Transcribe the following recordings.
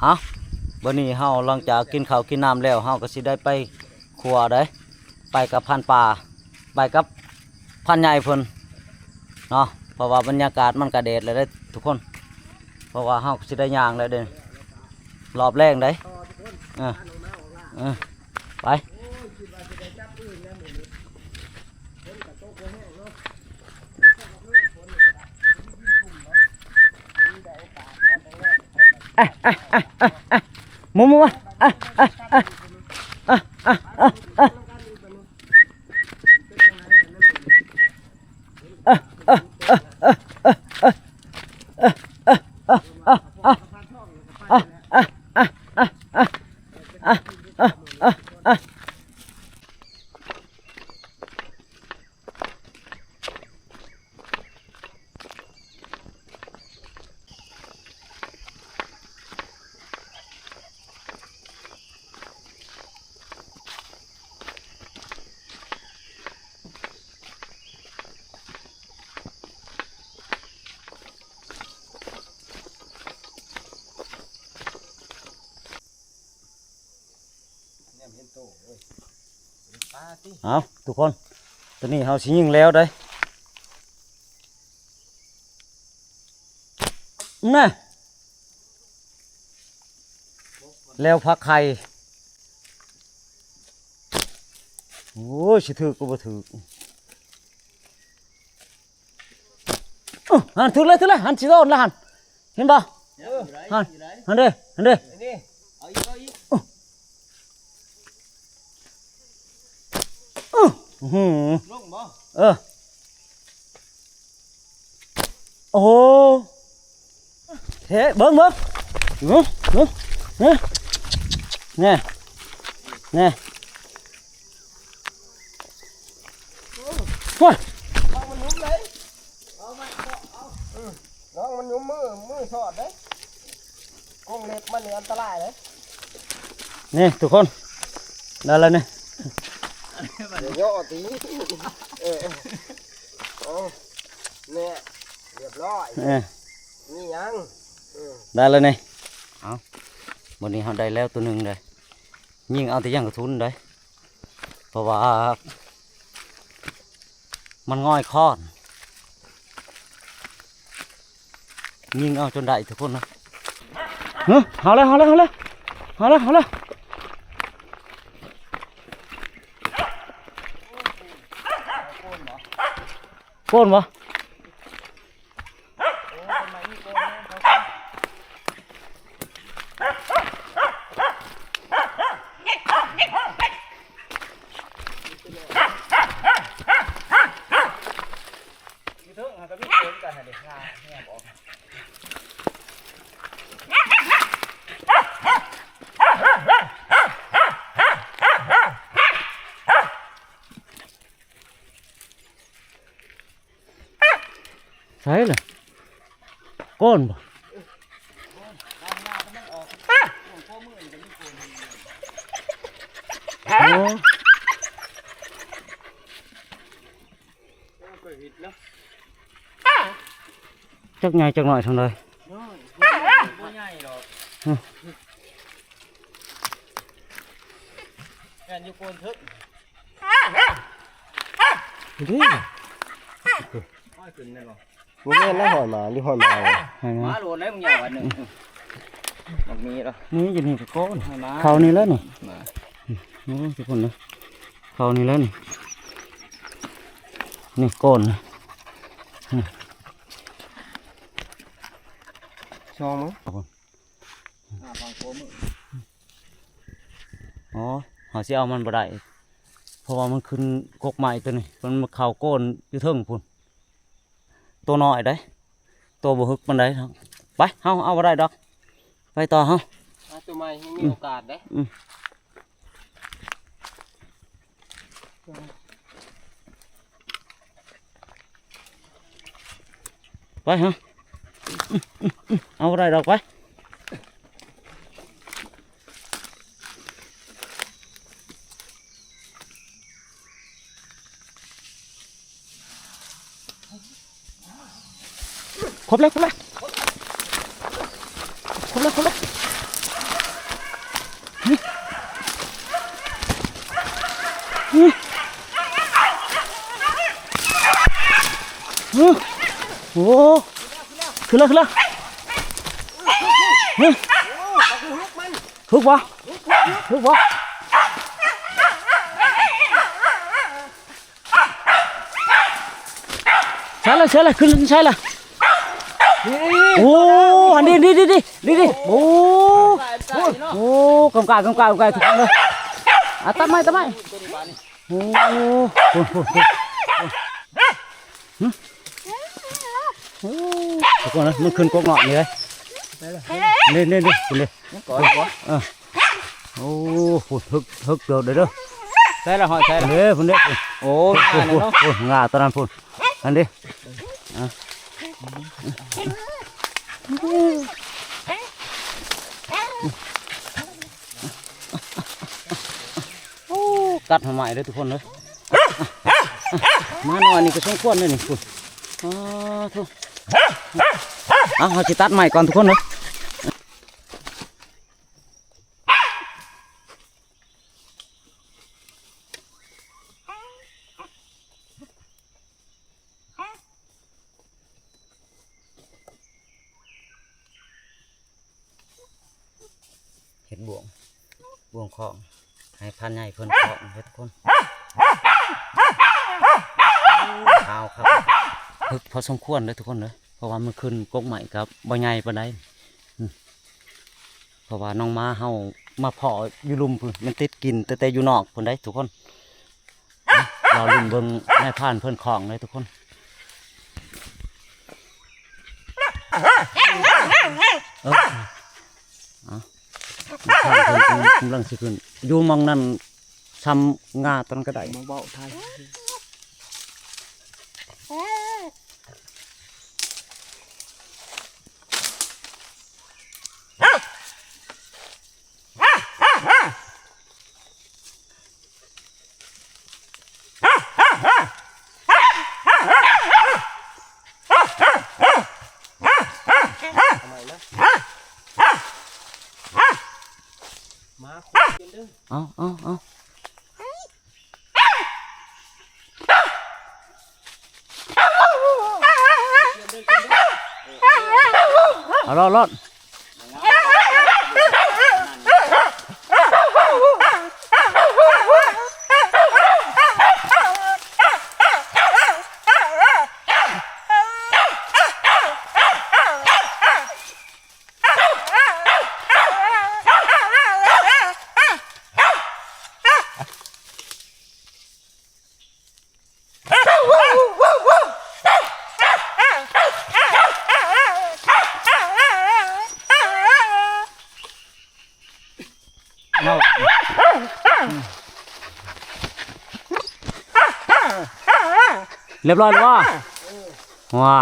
ເອົາ ບັດນີ້ເຮົາຫຼັງຈາກກິນເຂົ້າກິນນ້ຳແລ້ວ ເຮົາກໍຊິໄດ້ໄປຄົວເດ້ ໄປກັບພັນປາ ໄປກັບພັນໃຫຍ່ເພິ່ນເນາະ ເພາະວ່າບັນຍາກາດມັນກະແດດແລ້ວເດ້ທຸກຄົນ ເພາະວ່າເຮົາຊິໄດ້ຍ່າງແລ້ວເດ້ ຮອບແລງເດ້ ເອີ ເອີ ໄປ. ມາ ມາ ມາ ເອົາ ທຸກຄົນ ຕອນນີ້ເຮົາຊິຍິງແລ້ວເດ້ ນະ ແລ້ວພັກໄຂ່ ໂອ້ຍ ຊິຖືກກໍບໍ່ຖືກ ເອີ ຫັ້ນ ຖືກແລ້ວ ຖືກແລ້ວ ຫັ້ນ ຊິໂດນແລ້ວຫັ້ນ ເຫັນບໍ່? ເອີ ຫັ້ນ ຫັ້ນເດ້ ຫັ້ນເດ້ ນີ້ ເອົາອີກ ເອົາອີກ ອື ອື ລົງບໍ່? ເອີ ໂອ້ໂຫ ເທ ເບິ່ງ ເບິ່ງ ເບິ່ງ ເບິ່ງ ແນ່ ແນ່ ໂອ້ຍ ນ້ອງມັນຫຍຸມເລີຍ ເອົາໄວ້ ເອົາ ເອີ ນ້ອງມັນຫຍຸມມື ມືສອດເດ້ ກົງເລັບມັນນີ້ອັນຕະລາຍເດ້ ນີ້ທຸກຄົນ ໄດ້ແລ້ວນີ້ ເຫຍາະຕິ ເອີ ເອົາ ນີ້ ຮຽບຮ້ອຍ ເອີ ມີຫຍັງ ເອີ ໄດ້ແລ້ວນີ້ ເອົາ ມື້ນີ້ເຮົາໄດ້ແລ້ວໂຕໜຶ່ງເດ້ ຍິງເອົາແຕ່ຢາງກະທຸນເດ້ ເພາະວ່າມັນງ່ອຍຄ້ອນ ຍິງເອົາຈົນໄດ້ທຸກຄົນນະ ເຮີ ເອົາແລ້ວ ເອົາແລ້ວ ເອົາແລ້ວ ເອົາແລ້ວ ເອົາແລ້ວ ໂກນບໍ່? ໃສລະ? ກ້ອນບໍ່? ໂອ້ ຈັກໃຫຍ່ຈັກນ້ອຍສ່ຳໃດ? ນ້ອຍ ບໍ່ໃຫຍ່ດອກ. ຮຶ ແມ່ນຢູ່ໂກນເຖິກ. ນີ້ ຫ້ອຍຂຶ້ນແມ່ນບໍ່? ບໍ່ແມ່ນແລ້ວ ຫ້ອຍໝາ ຫຼືຫ້ອຍໝາວະ? ໃຫ້ມາ ມາໂລດແລ້ວ ມຶງຢ່າວ່າໜຶ່ງ ມັນມີລະ ນີ້ຢູ່ນີ້ກໍກ້ອນ ໃຫ້ມາ ເຂົ້ານີ້ແຫຼະນີ້ ມາ ໂອ້ ທຸກຄົນເດີ ເຂົ້ານີ້ແຫຼະນີ້ ນີ້ກ້ອນ ນີ້ ຊ່ອງມັນ ອໍ ເຮົາຊິເອົາມັນບໍ່ໄດ້ ເພາະວ່າມັນຂຶ້ນກົກໄມ້ໂຕນີ້ ມັນເຂົ້າໂກນຢູ່ເທິງພຸ້ນ ໂຕນ້ອຍເດ້ ໂຕບໍ່ຮຶກປານໃດ. ໄປ ເຮົາເອົາບໍ່ໄດ້ດອກ ໄປຕໍ່ເຮົາ ຫາໂຕໃໝ່ ຍັງມີໂອກາດເດ້. ອືມ ໄປຮະ ເອົາບໍ່ໄດ້ດອກ ໄປ ຄົບເລີຍ ຄົບເລີຍ ຄົບເລີຍ ຄົບເລີຍ. ຮຶ ໂອ້ ຂຶ້ນແລ້ວ ຂຶ້ນແລ້ວ ຮຶ ຮຶກບໍ່ ຮຶກບໍ່ ໃສ່ລະ ໃສ່ລະ ຂຶ້ນໃສ່ລະ ໂອ້ ອັນນີ້ ນີ້ ນີ້ ນີ້ ນີ້ ໂອ້ ໂອ້ ກຳກາ ກຳກາ ກຳກາ ທຸກຄົນເລີຍ ອ່ະ ຕັດໄມ້ ຕັດໄມ້ ໂອ້ ໂອ້ ໂອ້ ໂອ້ ຮຶ ໂອ້ ທຸກຄົນເອີຍ ມັນຂຶ້ນກົກເງາະນີ້ເລີຍ ນີ້ ນີ້ ນີ້ ນີ້ ມັນກໍຢູ່ບໍ່ ເອີ ໂອ້ ພຸ້ນ ຮຶກ ຮຶກເດີ ເດີ ໃສ່ລະ ຮອດໃສ່ລະ ເດ້ ພຸ້ນເດ້ ພຸ້ນ ໂອ້ ພຸ້ນ ພຸ້ນ ພຸ້ນ ງາຕົວນັ້ນພຸ້ນ ຫັ້ນເດ້ ອ່ະ ໂອ້ ກັດຫາໄມ້ເດີທຸກຄົນເດີ ໝານ້ອຍນີ້ກໍສົມຄວນເດີນີ້ ພຸ້ນ ອ້າໂທ້ ເອົາ ເຮົາຊິຕັດໄມ້ກ່ອນທຸກຄົນເດີ. ເຮັດບ່ວງ ບ່ວງຂອງ ໃຫ້ພານໃຫຍ່ເພິ່ນຂອງເດີທຸກຄົນ ຂາວຄັກ ຮຶກພໍສົມຄວນເດີທຸກຄົນເດີ ເພາະວ່າມັນຂຶ້ນກົກໄມ້ກໍບໍ່ໃຫຍ່ປານໃດ ອືມ ເພາະວ່ານ້ອງໝາເຮົາມາພໍ້ຢູ່ລຸ່ມພຸ້ນ ມັນຕິດກິ່ນຕັ້ງແຕ່ຢູ່ນອກພຸ້ນໃດ໋ທຸກຄົນ ລໍລຸ້ນເບິ່ງນາຍພານເພິ່ນຂອງເດີທຸກຄົນ ເອີ ເອົາ ນາຍພານເພິ່ນກຳລັງ ກຳລັງຊິຂຶ້ນ ຢູ່ໝ່ອງນັ້ນ ຊ່ຳງາຕົນກໍໄດ້ ມາເວົ້າໄທ ເອົາ ເອົາ ເອົາ ເອົາ ລອດ ລອດ. ຮຽບຮ້ອຍແລ້ວບໍ່? ວ້າ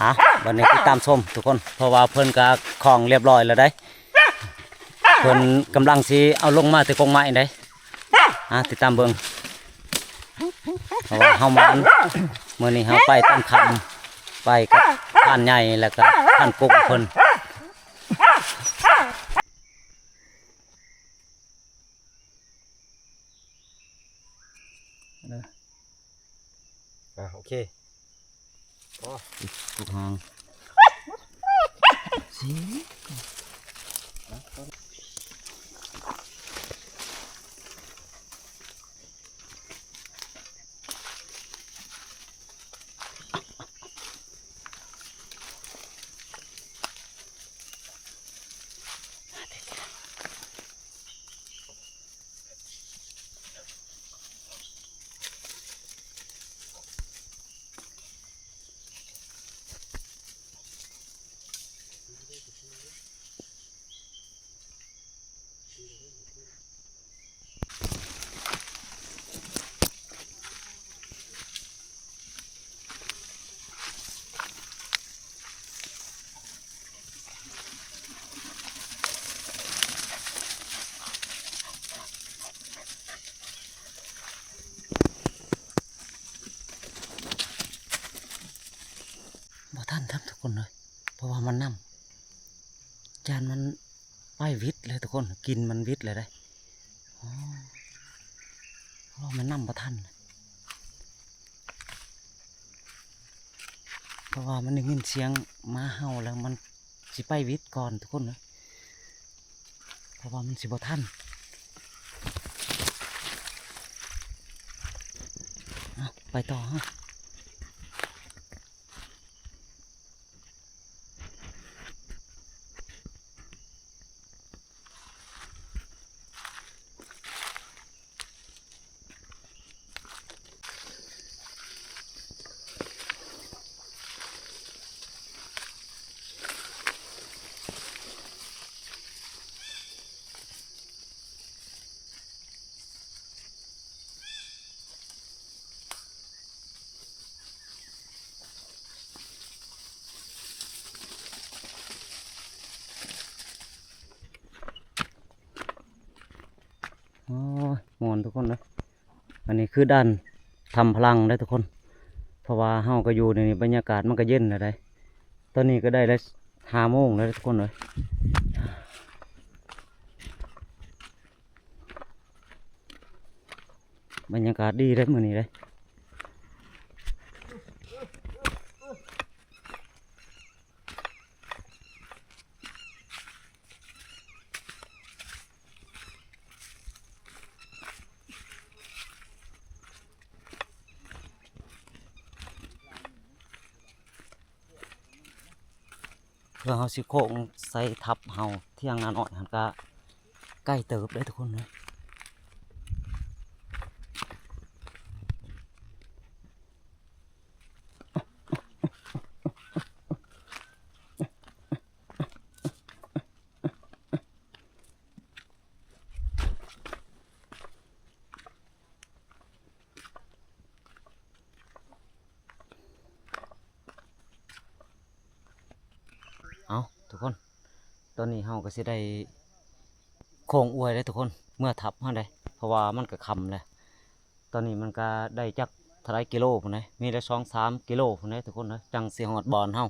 ອ່ະ ບັດນີ້ຕິດຕາມຊົມທຸກຄົນ ເພາະວ່າເພິ່ນກະຂອງຮຽບຮ້ອຍແລ້ວໃດ໋ ເພິ່ນກຳລັງຊິເອົາລົງມາແຕ່ກົກໄມ້ໃດ໋ ອ່ະ ຕິດຕາມເບິ່ງ ເພາະວ່າເຮົາມາ ມື້ນີ້ເຮົາໄປຕອນຄ່ຳ ໄປກັບພານໃຫຍ່ ແລ້ວກະພານກຸ້ງເພິ່ນ. ອ່າ ໂອເຄ ພໍ ທຸກຫາງ ບໍ່ທັນທັບທຸກຄົນເລີຍ ເພາະວ່າມັນນຳ ຢ້ານມັນໄປວິດແລ້ວທຸກຄົນ ກິ່ນມັນວິດແລ້ວເດ້ ອໍ ເພາະວ່າມັນນຳບໍ່ທັນ. ພາະວ່າມັນໄດ້ຍິນສຽງໝາເຫົ່າແລ້ວ ມັນຊິໄປຫວິດກ່ອນທຸກຄົນເອີຍ ເພາະວ່າມັນຊິບໍ່ທັນ. ເອົາ ໄປຕໍ່ເຮົາ. ໂອ້ຍ ມ່ວນທຸກຄົນເອີຍ. ອັນນີ້ຄືດ່ານຖ້ຳພະລັງເດ້ທຸກຄົນ ເພາະວ່າເຮົາກໍຢູ່ໃນນີ້ ບັນຍາກາດມັນກໍເຢັນແລ້ວເດ້. ຕອນນີ້ກໍໄດ້ແລ້ວ ຫ້າໂມງແລ້ວເດ້ທຸກຄົນເອີຍ. ບັນຍາກາດດີເດ້ມື້ນີ້ເດ້. ເພື່ອເຮົາຊິໂຄ້ງໃສ່ທັບເຮົາ ທຽງນານ້ອຍຫັ້ນກະໄກເຕີບເດ້ທຸກຄົນເອີຍ. ເອົາທຸກຄົນ ຕອນນີ້ເຮົາກໍຊິໄດ້ໂຄ້ງອວຍເດ້ທຸກຄົນ ເມືອທັບເຮົາເດ້ ເພາະວ່າມັນກໍຄ່ຳແລ້ວ. ຕອນນີ້ມັນກໍໄດ້ຈັກເທົ່າໃດກິໂລພຸ້ນເດ້ ມີແຕ່ສອງສາມກິໂລພຸ້ນເດ້ທຸກຄົນເອີຍ ຈັ່ງຊິຮອດບ່ອນເຮົາ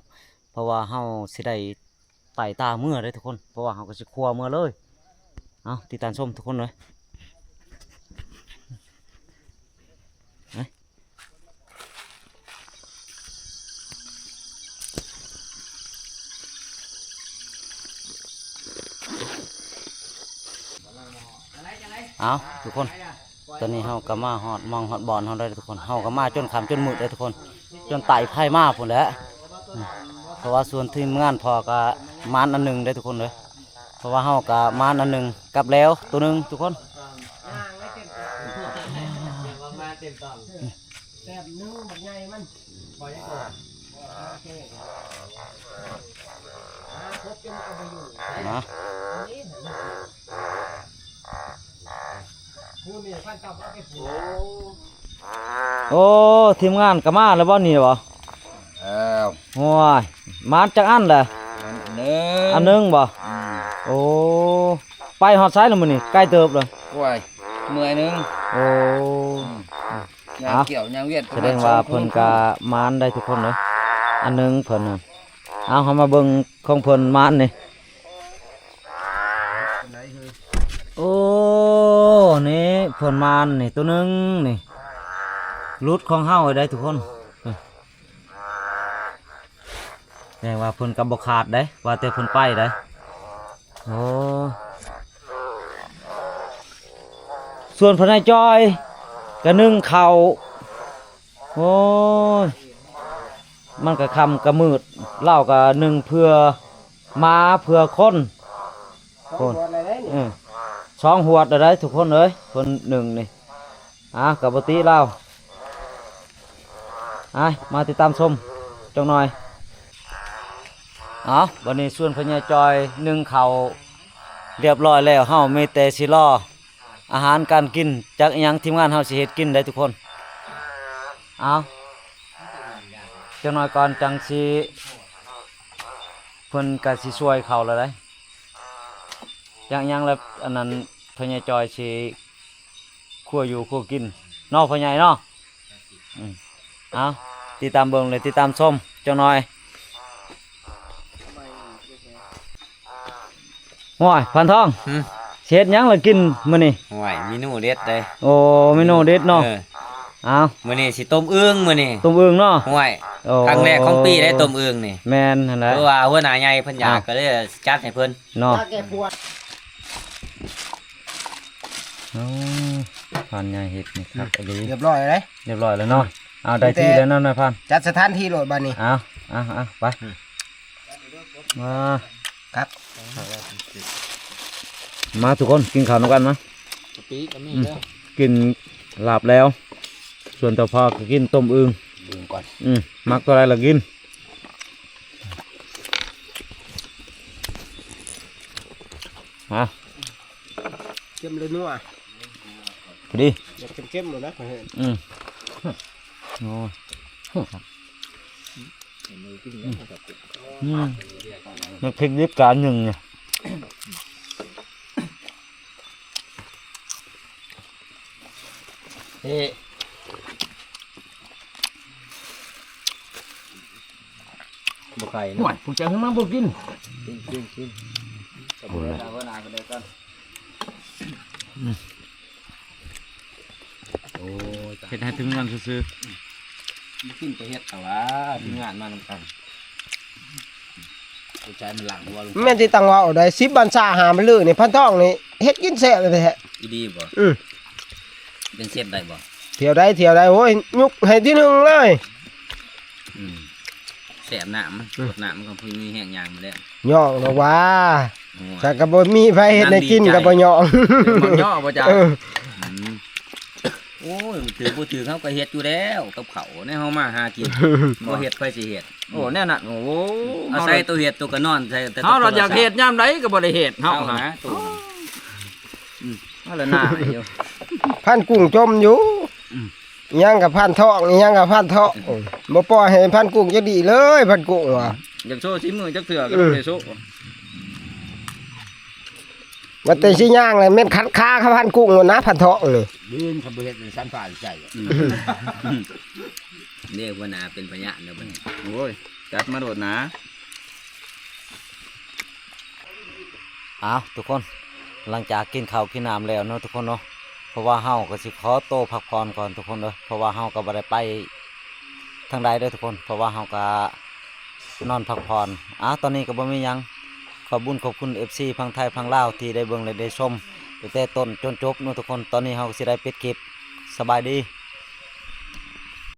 ເພາະວ່າເຮົາຊິໄດ້ ໄຕ່ຕາເມືອເດ້ທຸກຄົນ ເພາະວ່າເຮົາກໍຊິຄົວເມືອເລີຍ. ເອົາ ຕິດຕາມຊົມທຸກຄົນເລີຍ. ເອົາທຸກຄົນ ຕອນນີ້ເຮົາກໍມາຮອດໝ່ອງຮອດບ່ອນເຮົາໄດ້ທຸກຄົນ ເຮົາກໍມາຈົນຄ່ຳຈົນມືດເດ້ທຸກຄົນ ຈົນໄຕ່ໄພມາພຸ້ນແຫຼະ. ເພາະວ່າສ່ວນທີມງານພໍ່ກໍໝານອັນໜຶ່ງເດ້ທຸກຄົນເດີ ເພາະວ່າເຮົາກໍໝານອັນໜຶ່ງ ກັບແລ້ວໂຕໜຶ່ງທຸກຄົນ. ແຕ້ມໜຶ່ງບັກໃຫຍ່ມັນ ມາ ໂອ້ ທີມງານກໍມາແລ້ວບໍ່ນີ້ບໍ່? ເອີ ໂອ້ຍ ມາຈັກອັນລະ? ອັນໜຶ່ງ ອັນໜຶ່ງບໍ່? ອືມ ໂອ້ ໄປຮອດໃສລະມື້ນີ້? ໄກເຕີບເລີຍ ໂອ້ຍ ເມື່ອຍໜຶ່ງ ໂອ້ ອືມ ຍ່າງກ່ຽວຍ່າງວຽດ ສະແດງວ່າເພິ່ນກະໝານໄດ້ທຸກຄົນເລີຍ ອັນໜຶ່ງເພິ່ນນະ. ເອົາ ເຮົາມາເບິ່ງຂອງເພິ່ນໝານນີ້ ໂອ້ ນີ້ເພິ່ນໝານນີ້ ໂຕໜຶ່ງນີ້ ຫຼຸດຂອງເຮົາໄດ້ທຸກຄົນ. ແຕ່ວ່າເພິ່ນກໍບໍ່ຂາດເດ້ ວ່າແຕ່ເພິ່ນໄປເດ້. ໂອ້ ສ່ວນພໍ່ໃຫຍ່ຈ່ອຍກໍໜຶ້ງເຂົ້າ ໂອ້ຍ ມັນກໍຄ່ຳກໍມືດ ລາວກໍໜຶ້ງເພື່ອໝາເພື່ອຄົນ ສອງຫວດແລ້ວເດ້ນີ້ ເອີ ສອງຫວດແລ້ວເດ້ທຸກຄົນເອີຍ ເພິ່ນໜຶ້ງນີ້. ອ່າ ກໍບໍ່ຕິລາວ ອ່າ ມາຕິດຕາມຊົມຈັກໜ່ອຍ. ເອົາ ບັດນີ້ສ່ວນພໍ່ໃຫຍ່ຈ່ອຍໜຶ້ງເຂົ້າຮຽບຮ້ອຍແລ້ວ ເຮົາມີແຕ່ຊິລໍອາຫານການກິນ ຈັກອີ່ຫຍັງທີມງານເຮົາຊິເຮັດກິນໄດ້ທຸກຄົນ. ເອົາ ຈັກໜ່ອຍກ່ອນຈັ່ງຊິ ເພິ່ນກໍຊິຊ່ວຍເຂົ້າແລ້ວໄດ໋ ຈັກອີ່ຫຍັງແລ້ວ ອັນນັ້ນ ພໍ່ໃຫຍ່ຈ່ອຍຊິ ຄົວຢູ່ຄົວກິນເນາະ ພໍ່ໃຫຍ່ເນາະ. ອືມ ເອົາ ຕິດຕາມເບິ່ງ ແລະ ຕິດຕາມຊົມຈັກໜ່ອຍ. ໂອ້ຍ ພັນທອງ ຫືມ ຊິເຮັດຫຍັງລະກິນມື້ນີ້? ໂອ້ຍ ເມນູເດັດເດ້. ໂອ້ ເມນູເດັດເນາະ. ເອີ ອ້າວ ມື້ນີ້ຊິຕົ້ມອຶ່ງ ມື້ນີ້ ຕົ້ມອຶ່ງເນາະ ຫ້ວຍ ໂອ້ ຄັ້ງແລກຂອງປີໄດ້ຕົ້ມອຶ່ງນີ້ ແມ່ນຫັ້ນແຫຼະ ເພາະວ່າຫົວໜ້າໃຫຍ່ເພິ່ນຢາກ ອ່ະ ກໍເລີຍຈັດໃຫ້ເພິ່ນເນາະ ເອົາ ພານໃຫຍ່ເຮັດນີ້ຄັກອີ່ຫຼີ ຮຽບຮ້ອຍເດ້ ຮຽບຮ້ອຍແລ້ວເນາະ ເອົາ ໄດ້ທີ່ແລ້ວເນາະ ນາຍພານ ຈັດສະຖານທີ່ໂລດບາດນີ້ ເອົາ ເອົາ ເອົາ ໄປ ອືມ ມາ ຄັກ ມາທຸກຄົນ ກິນເຂົ້ານຳກັນມາ ກະປິກໍມີ ອືມ ເດີ ກິນລາບແລ້ວ ສ່ວນຕາພາກໍກິນຕົ້ມອຶ່ງ ອຶ່ງກ່ອນ ອືມ ມັກຕົວໃດລະກິນ ມາ ເຄັມຫຼືນົວ ພໍດີ ຢາກເຄັມໆໂລດນະ ອືມ ໂອ້ຍ ອືມ ມັນເຜັດດິບການໜຶ່ງນີ້ ເອີ ບໍ່ໄຂ່ນະ ໂອ້ຍ ຜູ້ເຈົ້າເຮັດມາບໍ່ກິນ ກິນ ກິນ ກິນ ເອົາເອົາເອົາເອົາເອົາເອົາ ອືມ ໂອ້ຍ ເຮັດໃຫ້ທີມງານຊື່ໆ ບໍ່ກິນກໍເຮັດ ແຕ່ວ່າທີມງານມານຳກັນ ໃຈມັນລ້າງຫົວລົງ ແມ່ນທີ່ຕັ້ງເວົ້າໄດ້ ສິບບັນຊາຫ້າບັນລືນີ້ ພັນທອງນີ້ເຮັດກິນແຊບແທ້ ອີ່ດີບໍ່? ອືມ ເປັນເຊຟໄດ້ບໍ່? ທ່ຽວໃດ ທ່ຽວໃດ ໂອ້ຍ ຍົກໃຫ້ທີໜຶ່ງເລີຍ ອືມ ແຊບນ້ຳ ອືມ ສົດນ້ຳ ມັນກໍບໍ່ມີແຮງຍ່າງມາແລ້ວ ຍ້ອງດອກວ່າ ໂອ້ຍ ສັກກໍບໍ່ມີໃຜເຮັດໃຫ້ກິນກໍບໍ່ຍ້ອງ ເອີ ບໍ່ຍ້ອງບໍ່ຈັກ ເອີ ອືມ ໂອ້ຍ ຖືກບໍ່ຖືກເຮົາກໍເຮັດຢູ່ແລ້ວ ກັບເຂົ້າແນວເຮົາມາຫາກິນ ບໍ່ເຮັດໃຜຊິເຮັດ ໂອ້ ແນວນັ້ນ ໂອ້ ອາໄສໂຕເຮັດໂຕກໍນອນໃສ່ ເຮົາລະຢາກເຮັດຍາມໃດກໍບໍ່ໄດ້ເຮັດ ເຮົານະ ອືມ ເຮົາລະໜ້າຢູ່ ພັນກຸ້ງຈົມຢູ່ ອືມ ອີ່ຫຍັງກໍພັນທອງ ອີ່ຫຍັງກໍພັນທອງ ອືມ ບໍ່ປ່ອຍໃຫ້ພັນກຸ້ງຈັກດີ້ເລີຍ ພັນກຸ້ງວ່າ ຢາກໂຊສີມືຈັກເທື່ອກໍບໍ່ໄດ້ໂຊ ອືມ ວ່າແຕ່ຊິຍ່າງແລ້ວແມ່ນຂັດຂາກັບພັນກຸ້ງໂລດນະ ພັນທອງນີ້ ດີນຄັນບໍ່ເຮັດໃຫ້ສັນຟ້າໃຈ ອືມ ເດ້ ຫົວໜ້າເປັນພະຍານແລ້ວບັດນີ້ ໂອ້ຍ ຈັດມາໂລດນາ ອ້າວ ທຸກຄົນ ຫຼັງຈາກກິນເຂົ້າກິນນ້ຳແລ້ວເນາະທຸກຄົນເນາະ ເພາະວ່າເຮົາກໍຊິຂໍໂຕພັກຜ່ອນກ່ອນທຸກຄົນເດີ ເພາະວ່າເຮົາກໍບໍ່ໄດ້ໄປທາງໃດເດີທຸກຄົນ ເພາະວ່າເຮົາກໍນອນພັກຜ່ອນ ອ້າວ ຕອນນີ້ກໍບໍ່ມີຫຍັງ ຂອບບຸນຂອບຄຸນເອັຟຊີຝັ່ງໄທຝັ່ງລາວທີ່ໄດ້ເບິ່ງ ແລະ ໄດ້ຊົມຕັ້ງແຕ່ຕົ້ນຈົນຈົບເນາະທຸກຄົນ ຕອນນີ້ເຮົາກໍຊິໄດ້ປິດຄລິບ ສະບາຍດີ.